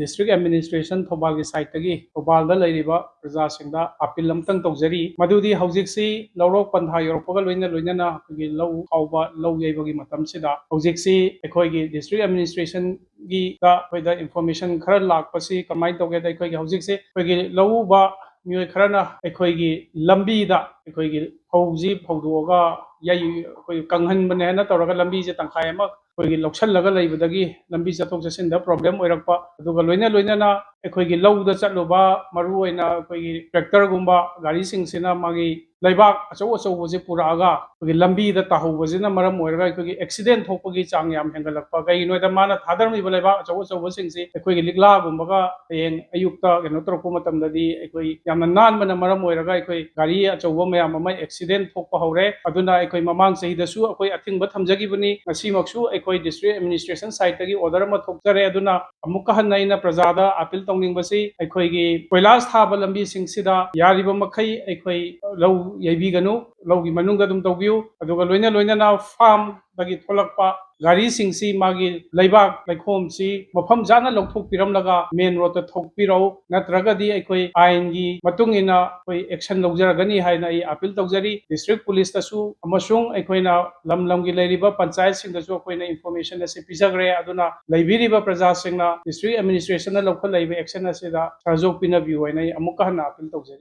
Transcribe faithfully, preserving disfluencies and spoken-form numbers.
District Administration ꯊꯧꯕꯥꯜꯒꯤ ꯁꯥꯏꯠꯇꯒꯤ ꯊꯧꯕꯥꯜꯗ ꯂꯩꯔꯤꯕ ꯄ꯭ꯔꯖꯥꯁꯤꯡꯗ ꯑꯥꯄꯤꯜ ꯑꯃꯇꯪ ꯇꯧꯖꯔꯤ꯫ ꯃꯗꯨꯗꯤ ꯍꯧꯖꯤꯛꯁꯤ ꯂꯧꯔꯣꯛ ꯄꯟꯊꯥ ꯌꯧꯔꯛꯄꯒ ꯂꯣꯏꯅ ꯂꯣꯏꯅꯅ ꯑꯩꯈꯣꯏꯒꯤ ꯂꯧ ꯈꯥꯎꯕ, ꯂꯧ ꯌꯩꯕꯒꯤ ꯃꯇꯝꯁꯤꯗ ꯍꯧꯖꯤꯛꯁꯤ ꯑꯩꯈꯣꯏꯒꯤ District Administrationꯒꯤꯗ ꯑꯩꯈꯣꯏꯗ information ꯈꯔ ꯂꯥꯛꯄꯁꯤ ꯀꯃꯥꯏꯅ ꯇꯧꯒꯦꯗ, ꯑꯩꯈꯣꯏꯒꯤ ꯍꯧꯖꯤꯛꯁꯤ ꯑꯩꯈꯣꯏꯒꯤ ꯂꯧ ꯎꯕ ꯃꯤꯑꯣꯏ ꯈꯔꯅ ꯑꯩꯈꯣꯏꯒꯤ ꯂꯝꯕꯤꯗ ꯑꯩꯈꯣꯏꯒꯤ ꯐꯧꯁꯤ ꯐꯧꯗꯣꯛꯑꯒ ꯌꯩ-, ꯑꯩꯈꯣꯏ ꯀꯪꯍꯟꯕꯅꯦ ꯍꯥꯏꯅ ꯇꯧꯔꯒ ꯂꯝꯕꯤꯁꯦ ꯇꯪꯈꯥꯏ ꯑꯃ ꯑꯩꯈꯣꯏꯒꯤ ꯂꯧꯁꯜꯂꯒ ꯂꯩꯕꯗꯒꯤ ꯂꯝꯕꯤ ꯆꯠꯊꯣꯛ ꯆꯠꯁꯤꯟꯗ problem ꯑꯣꯏꯔꯛꯄ, ꯑꯗꯨꯒ ꯂꯣꯏꯅ ꯂꯣꯏꯅꯅ ꯑꯩꯈꯣꯏꯒꯤ ꯂꯧꯗ ꯆꯠꯂꯨꯕ, ꯃꯔꯨꯑꯣꯏꯅ ꯑꯩꯈꯣꯏꯒꯤ tractorꯒꯨꯝꯕ ꯒꯥꯔꯤꯁꯤꯡꯁꯤꯅ ꯃꯥꯒꯤ ꯂꯩꯕꯥꯛ ꯑꯆꯧ ꯑꯆꯧꯕꯁꯦ ꯄꯨꯔꯛꯑꯒ ꯑꯩꯈꯣꯏꯒꯤ ꯂꯝꯕꯤꯗ ꯇꯥꯍꯧꯕꯁꯤꯅ ꯃꯔꯝ ꯑꯣꯏꯔꯒ ꯑꯩꯈꯣꯏꯒꯤ accident ꯊꯣꯛꯄꯒꯤ ꯆꯥꯡ ꯌꯥꯝ ꯍꯦꯟꯒꯠꯂꯛꯄ꯫ ꯀꯩꯒꯤꯅꯣ ꯍꯥꯏꯗ ꯃꯥꯅ ꯊꯥꯗꯔꯝꯃꯤꯕ ꯂꯩꯕꯥꯛ ꯑꯆꯧ ꯑꯆꯧꯕꯁꯤꯡꯁꯤ ꯑꯩꯈꯣꯏꯒꯤ ꯂꯤꯛꯂꯥꯒꯨꯝꯕꯒ ꯍꯌꯦꯡ ꯑꯌꯨꯛꯇ ꯀꯩꯅꯣ ꯇꯧꯔꯛꯄ ꯃꯇꯝꯗꯗꯤ ꯑꯩꯈꯣꯏ ꯌꯥꯝꯅ ꯅꯥꯟꯕꯅ ꯃꯔꯝ ꯑꯣꯏꯔꯒ ꯑꯩꯈꯣꯏ ꯒꯥꯔꯤ ꯑꯆꯧꯕ ꯃꯌꯥꯝ ꯑꯃ accident ꯊꯣꯛꯄ ꯍꯧꯔꯦ꯫ ꯑꯗꯨꯅ ꯑꯩꯈꯣꯏ ꯃꯃꯥꯡ ꯆꯍꯤꯗꯁꯨ ꯑꯩꯈꯣꯏ ꯑꯊꯤꯡꯕ ꯊꯝꯖꯈꯤꯕꯅꯤ꯫ ꯉꯁꯤꯃꯛꯁꯨ ꯑꯩꯈꯣꯏ District Administration sideꯇꯒꯤ order ꯑꯃ ꯊꯣꯛꯆꯔꯦ꯫ ꯑꯗꯨꯅ ꯑꯃꯨꯛꯀ ꯍꯟꯅ ꯑꯩꯅ ꯄ꯭ꯔꯖꯥꯗ ꯑꯥꯄꯤꯜ ꯇꯧꯅꯤꯡꯕꯁꯤ, ꯑꯩꯈꯣꯏꯒꯤ ꯀꯣꯏꯂꯥꯁ ꯊꯥꯕ ꯂꯝꯕꯤꯁꯤꯡꯁꯤꯗ ꯌꯥꯔꯤꯕ ꯃꯈꯩ ꯑꯩꯈꯣꯏ ꯂꯧ ꯌꯩꯕꯤꯒꯅꯨ, ꯂꯧꯒꯤ ꯃꯅꯨꯡꯗ ꯑꯗꯨꯝ ꯇꯧꯕꯤꯌꯨ꯫ ꯑꯗꯨꯒ ꯂꯣꯏꯅ ꯂꯣꯏꯅꯅ farmꯗꯒꯤ ꯊꯣꯛꯂꯛꯄ ꯒꯥꯔꯤꯁꯤꯡꯁꯤ ꯃꯥꯒꯤ ꯂꯩꯕꯥꯛ ꯂꯩꯈꯣꯝꯁꯤ ꯃꯐꯝ ꯆꯥꯅ ꯂꯧꯊꯣꯛꯄꯤꯔꯝꯂꯒ main roadꯇ ꯊꯣꯛꯄꯤꯔꯛꯎ, ꯅꯠꯇ꯭ꯔꯒꯗꯤ ꯑꯩꯈꯣꯏ ꯑꯥꯏꯟꯒꯤ ꯃꯇꯨꯡ ꯏꯟꯅ ꯑꯩꯈꯣꯏ action ꯂꯧꯖꯔꯒꯅꯤ ꯍꯥꯏꯅ ꯑꯩ ꯑꯥꯄꯤꯜ ꯇꯧꯖꯔꯤ꯫ District Policeꯇꯁꯨ ꯑꯃꯁꯨꯡ ꯑꯩꯈꯣꯏꯅ ꯂꯝ ꯂꯝꯒꯤ ꯂꯩꯔꯤꯕ ꯄꯟꯆꯥꯌꯠꯁꯤꯡꯗꯁꯨ ꯑꯩꯈꯣꯏꯅ information ꯑꯁꯤ ꯄꯤꯖꯈ꯭ꯔꯦ꯫ ꯑꯗꯨꯅ ꯂꯩꯕꯤꯔꯤꯕ ꯄ꯭ꯔꯖꯥꯁꯤꯡꯅ District Administrationꯅ ꯂꯧꯈꯠꯂꯛꯏꯕ action ꯑꯁꯤꯗ ꯁꯍꯖꯣꯒ ꯄꯤꯅꯕꯤꯌꯨ ꯍꯥꯏꯅ ꯑꯩ ꯑꯃꯨꯛꯀ ꯍꯟꯅ ꯑꯥꯄꯤꯜ ꯇꯧꯖꯔꯤ꯫